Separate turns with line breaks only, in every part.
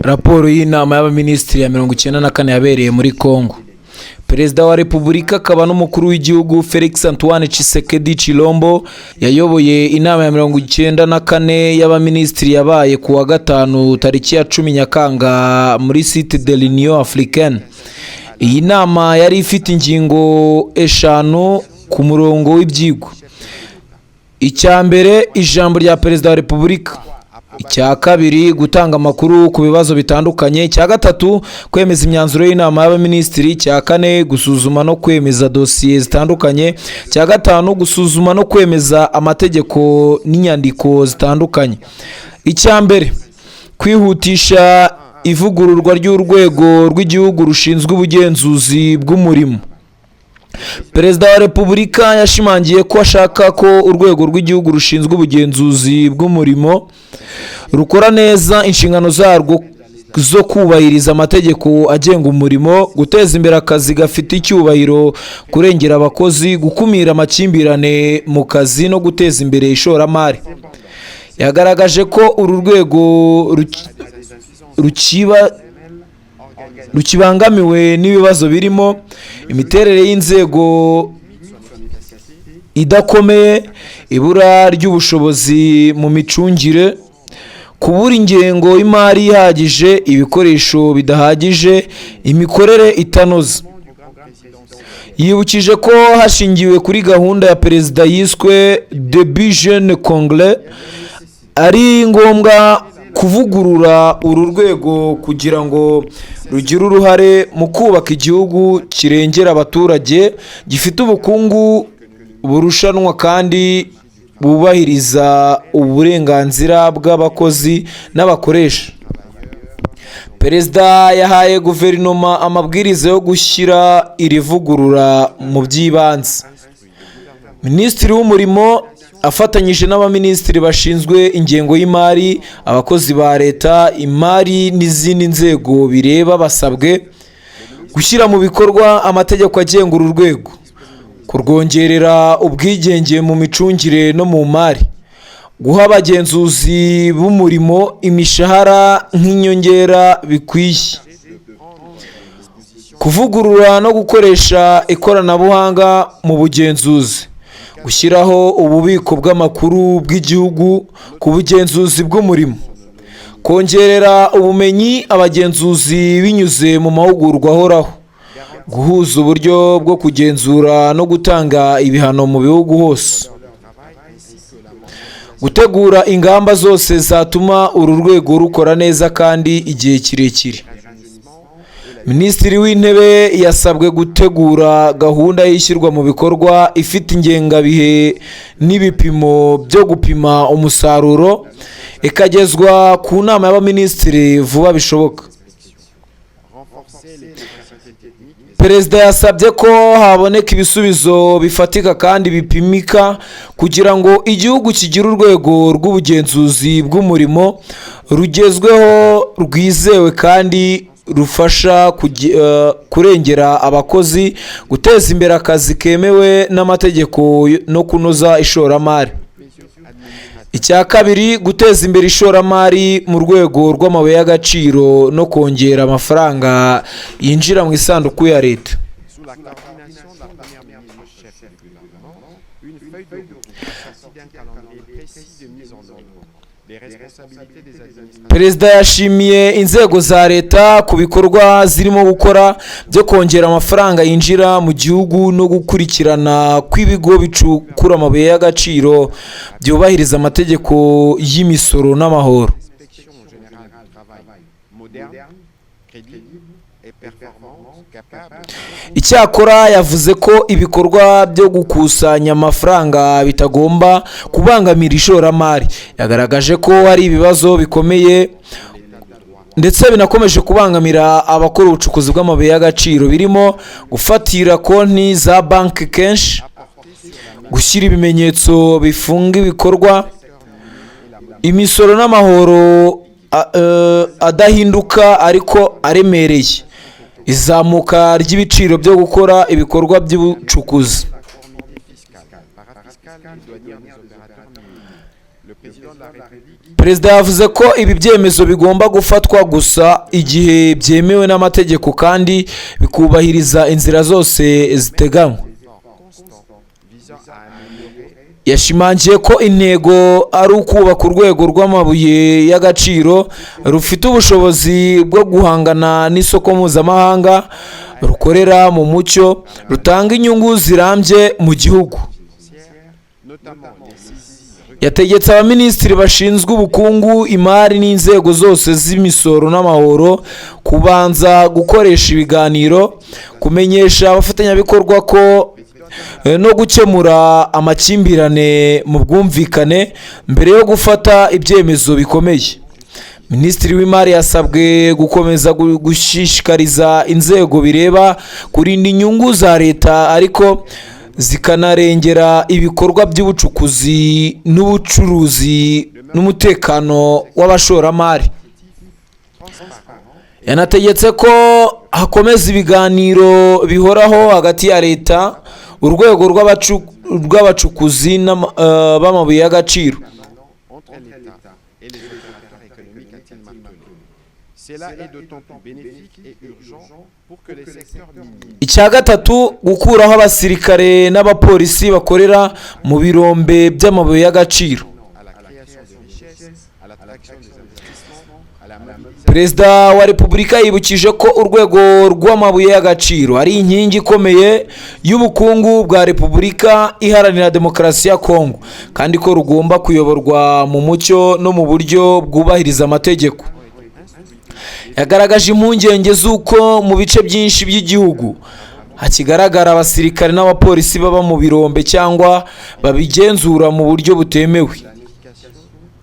Raporo y'inama y'abaminisitiri ya 94 yabereye muri Congo. Perezida wa Repubulika akaba n'umukuru w'igihugu, Felix Antoine Tshisekedi Tshilombo, yayoboye inama ya 94 y'abaminisitiri yabaye ku wa gatanu tariki ya 10 Nyakanga muri Site de l'Union Africaine. Iyi nama yari ifite ingingo eshanu ku murongo w'ibyigwa. Icya mbere, ijambo rya Perezida wa Repubulika. Icya kabiri, gutanga amakuru ku bibazo bitandukanye. Icya gatatu, kwemeza imyanzuro y'inama y'abaminisitiri. Icya kane, gusuzuma no kwemeza dosiye zitandukanye. Icya gatanu, gusuzuma no kwemeza amategeko n'inyandiko zitandukanye. Icya mbere, kwihutisha ivugururwa ry'urwego rw'igihugu rushinzwe ubugenzuzi bw'umurimo. Perezida wa Repubulika yashimangiye ko ashaka ko urwego rw'igihugu rushinzwe ubugenzuzi bw'umurimo rukora neza inshingano zarwo zo kubahiriza amategeko agenga umurimo, guteza imbere akazi gafite icyubahiro, kurengera abakozi, gukumira amakimbirane mu kazi no guteza imbere ishoramari. Yagaragaje ko uru rwego rukibangamiwe n'ibibazo birimo imiterere y'inzego idakomeye, ibura ry'ubushobozi mu micungire, kubura ingengo y'imari ihagije, ibikoresho bidahagije, imikorere itanoze. Yibukije ko hashingiwe kuri gahunda ya Perezida yiswe "Debout Jeunes Congolais", ari ngombwa kuvugurura uru rwego kugira ngo rugire uruhare mu kubaka igihugu kirengera abaturage, gifite ubukungu burushanwa kandi bubahiriza uburenganzira bw'abakozi n'abakoresha. Perezida yahaye guverinoma amabwiriza yo gushyira iri vugurura mu by'ibanze. Minisitiri w'Umurimo afatanyije n'abaminisitiri bashinzwe ingengo y'imari, abakozi ba leta, imari n'izindi nzego bireba basabwe gushyira mu bikorwa amategeko agenga uru rwego, kurwongerera ubwigenge mu micungire no mu mari, guha abagenzuzi b'umurimo imishahara nk'inyongera bikwiye, kuvugurura no gukoresha ikoranabuhanga mu bugenzuzi, gushyiraho ububiko bw'amakuru bw'igihugu ku bugenzuzi bw'umurimo, kongerera ubumenyi abagenzuzi binyuze mu mahugurwa ahoraho, guhuza uburyo bwo kugenzura no gutanga ibihano mu bihugu hose, gutegura ingamba zose zatuma uru rwego rukora neza kandi igihe kirekire. Minisitiri w'Intebe yasabwe gutegura gahunda y'ishyirwa mu bikorwa ifite ingengabihe n'ibipimo byo gupima umusaruro, ikagezwa ku nama y'abaminisitiri vuba bishoboka. Perezida yasabye ko haboneka ibisubizo bifatika kandi bipimika kugira ngo igihugu kigire urwego rw'ubugenzuzi bw'umurimo rugezweho, rwizewe kandi rufasha kurengera abakozi, guteza imbere akazi kemewe n'amategeko no kunoza ishoramari. Icya kabiri, guteza imbere ishoramari mu rwego rw'amabuye y'agaciro no kongera amafaranga yinjira mu isanduku ya leta.
Sous la coordination de la première ministre chef du gouvernement, une feuille de route assortie d'un calendrier précis de mise en œuvre. Les responsabilités des administrations
Perezida yashimiye inzego za leta ku bikorwa zirimo gukora byo kongera amafaranga yinjira mu gihugu no gukurikirana kw'ibigo bicukura amabuye y'agaciro byubahiriza amategeko y'imisoro n'amahoro.
Inspection générale du travail moderne, crédible et performante, capable
Icyakora yavuze ko ibikorwa byo gukusanya amafaranga bitagomba kubangamira ishoramari. Yagaragaje ko hari ibibazo bikomeye ndetse binakomeje kubangamira abakora ubucukuzi bw'amabuye y'agaciro, birimo gufatira konti za banki kenshi, gushyira ibimenyetso bifunga ibikorwa, imisoro n'amahoro adahinduka ariko aremereye, izamuka ry'ibiciro byo gukora ibikorwa by'ubucukuzi.
Conformité fiscale, parafiscale et douanière des opérateurs miniers. Le président de la République
Perezida yavuze ko ibi byemezo bigomba gufatwa gusa igihe byemewe n'amategeko kandi bikubahiriza inzira zose ziteganywa.
efforts constants visant à améliorer
Yashimangiye ko intego ari ukubaka urwego rw'amabuye y'agaciro rufite ubushobozi bwo guhangana n'isoko mpuzamahanga, rukorera mu mucyo, rutanga inyungu zirambye mu gihugu.
financières, notamment les saisies.
Yategetse abaminisitiri bashinzwe ubukungu, imari n'inzego zose z'imisoro n'amahoro kubanza gukoresha ibiganiro, kumenyesha abafatanyabikorwa ko no gukemura amakimbirane mu bwumvikane mbere yo gufata ibyemezo bikomeye. Minisitiri w'imari yasabwe gukomeza gushishikariza inzego bireba kurinda inyungu za leta, ariko zikanarengera ibikorwa by'ubucukuzi n'ubucuruzi n'umutekano w'abashoramari. Yanategetse ko hakomeza ibiganiro bihoraho hagati ya leta, urwego rw'abacukuzi b'amabuye y'agaciro.
Entre l'État et les opérateurs économiques, a-t-il martelé. Cela est d'autant plus bénéfique et urgent pour que les secteurs miniers
Icya gatatu, gukuraho abasirikare n'abapolisi bakorera mu birombe by'amabuye y'agaciro.
À la création de richesses, à l'attraction des investissements, à la mobilisation
Perezida wa Repubulika yibukije ko urwego rw'amabuye y'agaciro ari inkingi ikomeye y'ubukungu bwa Repubulika Iharanira Demokarasi ya Kongo, kandi ko rugomba kuyoborwa mu mucyo no mu buryo bwubahiriza amategeko. Yagaragaje impungenge z'uko mu bice byinshi by'igihugu hakigaragara abasirikare n'abapolisi baba mu birombe cyangwa babigenzura mu buryo butemewe.
Planification,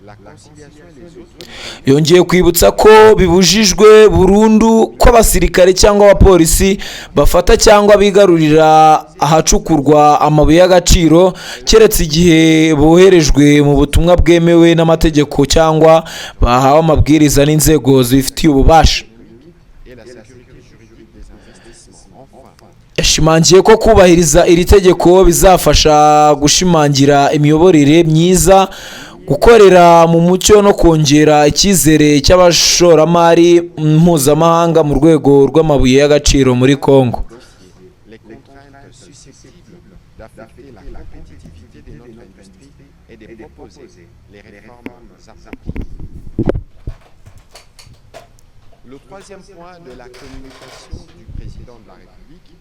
la conciliation et les autres
Yongeye kwibutsa ko bibujijwe burundu ko abasirikare cyangwa abapolisi bafata cyangwa bigarurira ahacukurwa amabuye y'agaciro, keretse igihe boherejwe mu butumwa bwemewe n'amategeko cyangwa bahawe amabwiriza n'inzego zibifitiye ububasha.
Et la sécurité juridique des investissements. Enfin,
Yashimangiye ko kubahiriza iri tegeko bizafasha gushimangira imiyoborere myiza, gukorera mu mucyo no kongera icyizere cy'abashoramari mpuzamahanga mu rwego rw'amabuye y'agaciro muri Congo.
Les contraintes susceptibles d'affecter la compétitivité de notre industrie et de proposer les réformes appropriées. Le troisième point de la communication du président de la République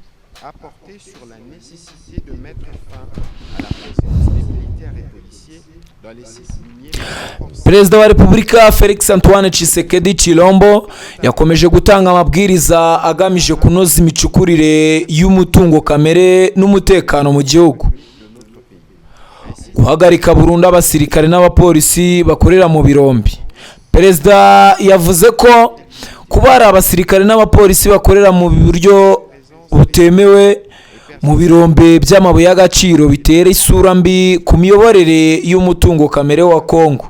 a porté sur la nécessité de mettre fin à la présence des militaires et policiers dans les sites miniers renforcés.
Perezida wa Repubulika Felix Antoine Tshisekedi Chilombo yakomeje gutanga amabwiriza agamije kunoza imicukurire y'umutungo kamere n'umutekano mu gihugu. Guhagarika burundu abasirikare n'abapolisi bakorera mu birombe. Perezida yavuze ko kuba hari abasirikare n'abapolisi bakorera mu buryo butemewe mu birombe by'amabuye y'agaciro bitera isura mbi ku miyoborere y'umutungo kamere wa Kongo.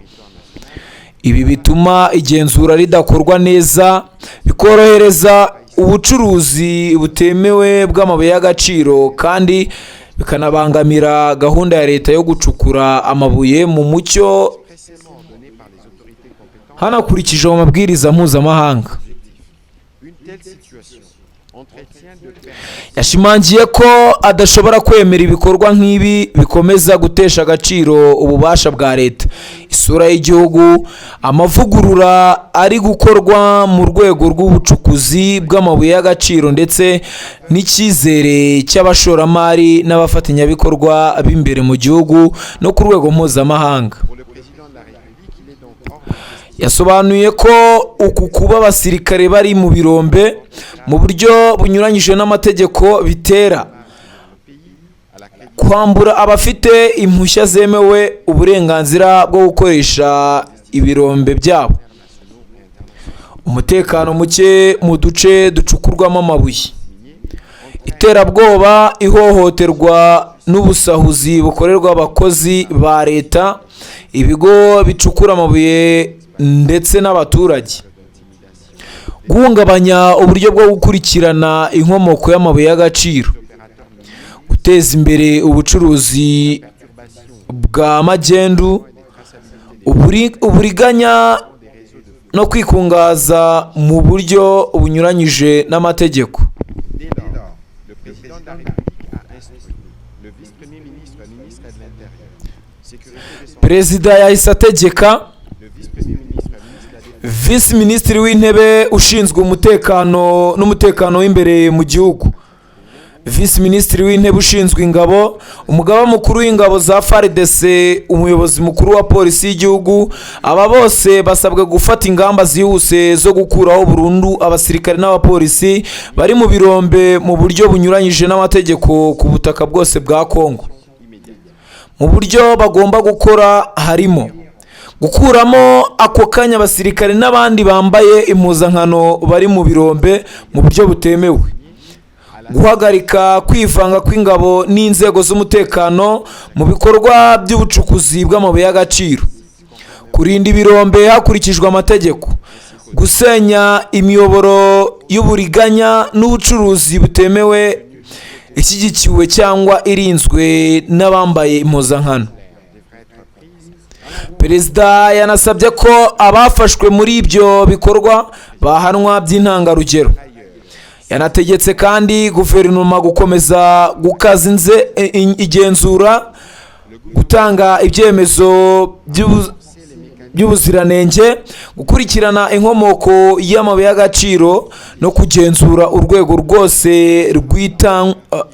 Ibi bituma igenzura ridakorwa neza, bikorohereza ubucuruzi butemewe bw'amabuye y'agaciro, kandi bikanabangamira gahunda ya leta yo gucukura amabuye mu mucyo
Expressément ordonné par les autorités compétentes.
hanakurikijwe amabwiriza mpuzamahanga.
Une telle situation entretient de
Yashimangiye ko adashobora kwemera ibikorwa nk'ibi bikomeza gutesha agaciro ububasha bwa leta, isura y'igihugu, amavugurura ari gukorwa mu rwego rw'ubucukuzi bw'amabuye y'agaciro, ndetse n'icyizere cy'abashoramari n'abafatanyabikorwa b'imbere mu gihugu no ku rwego mpuzamahanga.
Pour le président de la République, il est donc hors de question
Yasobanuye ko uku kuba abasirikare bari mu birombe mu buryo bunyuranyije n'amategeko bitera
pays à la crédit
kwambura abafite impushya zemewe uburenganzira bwo gukoresha ibirombe byabo, umutekano muke mu duce ducukurwamo amabuye, iterabwoba, ihohoterwa n'ubusahuzi bukorerwa abakozi ba leta, ibigo bicukura amabuye ndetse n'abaturage, guhungabanya uburyo bwo gukurikirana inkomoko y'amabuye y'agaciro, guteza imbere ubucuruzi bwa magendu. Uburiganya no kwikungahaza mu buryo bunyuranyije n'amategeko.
Dès lors, le président de la République a instruit le vice-premier ministre, ministre de l'Intérieur, sécurité de son
Perezida yahise ategeka
le vice-premier ministre, ministre de la Défense,
Visi Minisitiri w'Intebe ushinzwe umutekano n'umutekano w'imbere mu gihugu, Visi Minisitiri w'Intebe ushinzwe ingabo, Umugaba Mukuru w'Ingabo za FARDC, Umuyobozi Mukuru wa Polisi y'Igihugu. Aba bose basabwa gufata ingamba zihuse zo gukuraho burundu abasirikare n'abapolisi bari mu birombe mu buryo bunyuranyije n'amategeko ku butaka bwose bwa Kongo. Mu buryo bagomba gukora harimo gukuramo ako kanya abasirikare n'abandi bambaye impuzankano bari mu birombe mu buryo butemewe, guhagarika kwivanga kw'ingabo n'inzego z'umutekano mu bikorwa by'ubucukuzi bw'amabuye y'agaciro, kurinda ibirombe hakurikijwe amategeko, gusenya imiyoboro y'uburiganya n'ubucuruzi butemewe ishyigikiwe cyangwa irinzwe n'abambaye impuzankano. Perezida yanasabye ko abafashwe muri ibyo bikorwa bahanwa by'intangarugero. Yanategetse kandi guverinoma gukomeza gukaza igenzura, gutanga ibyemezo by'ubuziranenge, gukurikirana inkomoko y'amabuye y'agaciro no kugenzura urwego rwose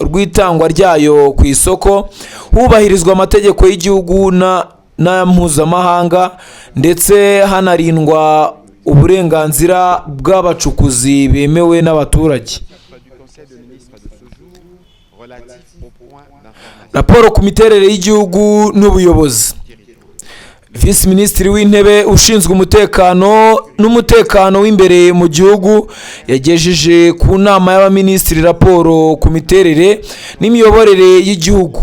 rw'itangwa ryayo ku isoko hubahirizwa amategeko y'igihugu na mpuzamahanga, ndetse hanarindwa uburenganzira bw'abacukuzi bemewe n'abaturage.
Du Conseil de ministres de ce jour relatif au point d'information
Raporo ku miterere y'igihugu n'ubuyobozi. Visi Minisitiri w'Intebe ushinzwe umutekano n'umutekano w'imbere mu gihugu yagejeje ku nama y'abaminisitiri raporo ku miterere n'imiyoborere y'igihugu.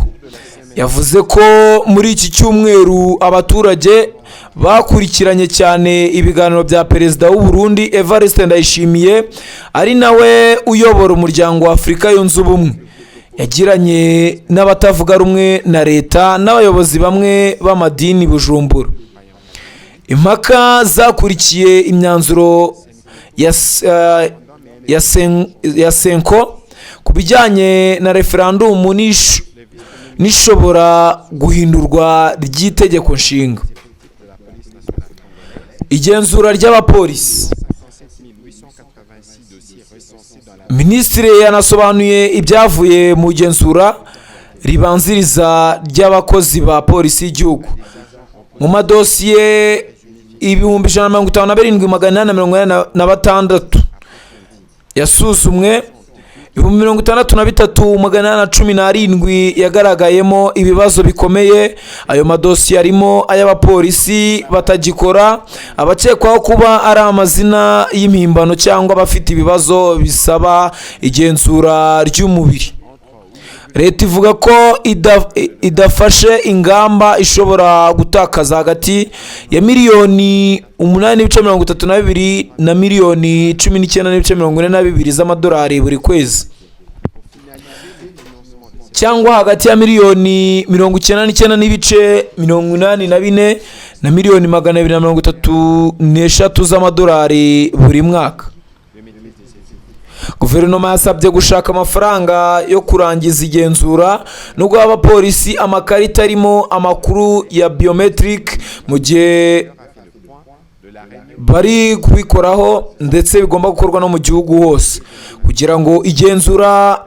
Yavuze ko muri iki cyumweru abaturage bakurikiranye cyane ibiganiro bya Perezida w'u Burundi Evariste Ndayishimiye, ari nawe uyobora Umuryango wa Afurika Yunze Ubumwe, yagiranye n'abatavuga rumwe na leta n'abayobozi bamwe b'amadini i Bujumbura. Impaka zakurikiye imyanzuro ya CENCO ku bijyanye na referandumu n'ishobora guhindurwa ry'itegeko nshinga. Igenzura ry'abapolisi.
57 886 dossiers recensés dans la
Minisitiri yanasobanuye ibyavuye mu igenzura ribanziriza ry'abakozi ba polisi y'igihugu. Mu madosiye 157,886 yasuzumwe, 63,817 yagaragayemo ibibazo bikomeye. Ayo madosiye arimo ay'abapolisi batagikora, abakekwaho kuba ari amazina y'impimbano cyangwa abafite ibibazo bisaba igenzura ry'umubiri. Leta ivuga ko idafashe ingamba ishobora gutakaza hagati ya miliyoni 8.32 na miliyoni 19.42 z'amadolari buri kwezi, cyangwa hagati ya miliyoni 99.84 na miliyoni 233 z'amadolari buri mwaka. Guverinoma yasabye gushaka amafaranga yo kurangiza igenzura no guha abapolisi amakarita arimo amakuru ya biometric mu gihe bari kubikoraho, ndetse bigomba gukorwa no mu gihugu hose kugira ngo igenzura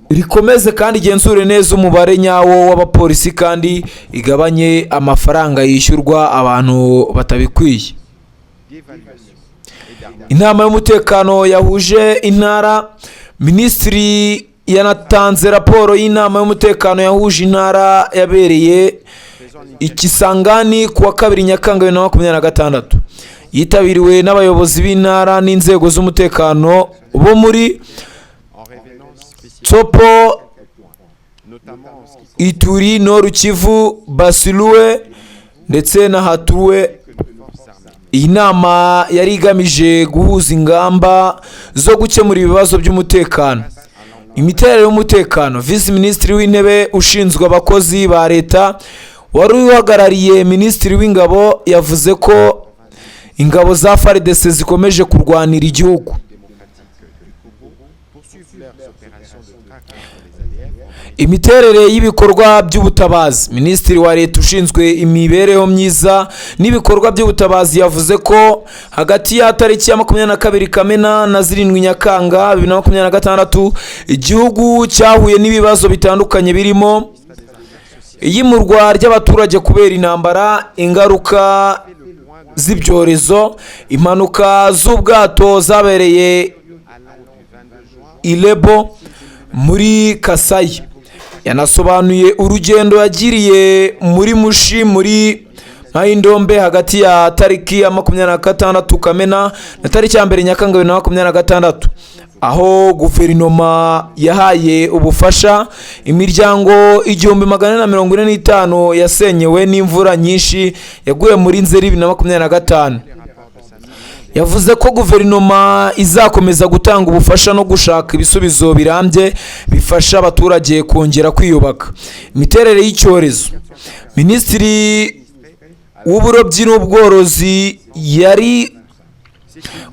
rikomeze kandi igenzure neza umubare nyawo w'abapolisi kandi igabanye amafaranga yishyurwa abantu batabikwiye.
D'évaluation et d'harmonisation
Inama y'umutekano yahuje intara. Minisitiri yanatanze raporo y'inama y'umutekano yahuje intara yabereye i Kisangani ku wa 2 Nyakanga 2026. Yitabiriwe n'abayobozi b'intara n'inzego z'umutekano bo muri
en révélant spécifiquement
Tshopo,
notamment en ce qui
Ituri, Nord Kivu, Bas-Uele ndetse na Haut-Uele.
concerne les forces armées.
Iyi nama yari igamije guhuza ingamba zo gukemura ibibazo by'umutekano. Imiterere y'umutekano. Visi Minisitiri w'Intebe ushinzwe abakozi ba leta Wari uhagarariye Minisitiri w'Ingabo yavuze ko ingabo za FARDC zikomeje kurwanira igihugu.
Démocratique du Congo poursuivent leurs opérations de traque contre les ADF.
Imiterere y'ibikorwa by'ubutabazi. Minisitiri wa Leta ushinzwe imibereho myiza n'ibikorwa by'ubutabazi yavuze ko hagati ya tariki ya 22 Kamena na 7 Nyakanga 2026, igihugu cyahuye n'ibibazo bitandukanye birimo iyimurwa ry'abaturage kubera intambara, ingaruka z'ibyorezo, impanuka z'ubwato zabereye Ilebo muri Kasayi. Yanasobanuye urugendo yagiriye muri Mushi, muri Mayindombe, hagati ya tariki ya 26 Kamena na tariki ya 1 Nyakanga 2026, aho guverinoma yahaye ubufasha imiryango 1445 yasenyewe n'imvura nyinshi yaguye muri Nzeri 2025. Yavuze ko guverinoma izakomeza gutanga ubufasha no gushaka ibisubizo birambye bifasha abaturage kongera kwiyubaka. Imiterere y'icyorezo. Minisitiri w'Uburobyi n'Ubworozi yari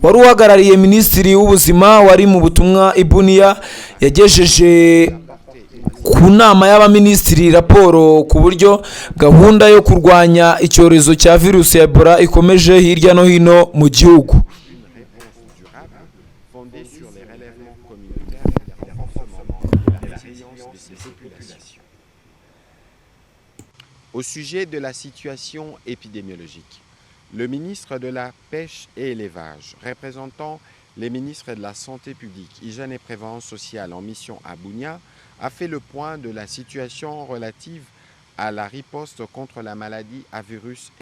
wari uhagarariye Minisitiri w'Ubuzima wari mu butumwa i Bunia yagejeje ku nama y'abaminisitiri raporo ku buryo gahunda yo kurwanya icyorezo cya virusi ya Ebola ikomeje hirya no hino mu gihugu.
Une réponse durable fondée sur les relèvements communautaires et le renforcement de la résilience de ces populations. Au sujet de la situation épidémiologique, le ministre de la Pêche et Élevage, représentant les ministres de la Santé publique, Hygiène et Prévention sociale en mission à Bunia, a fait le point de la situation relative à la riposte contre la maladie à virus.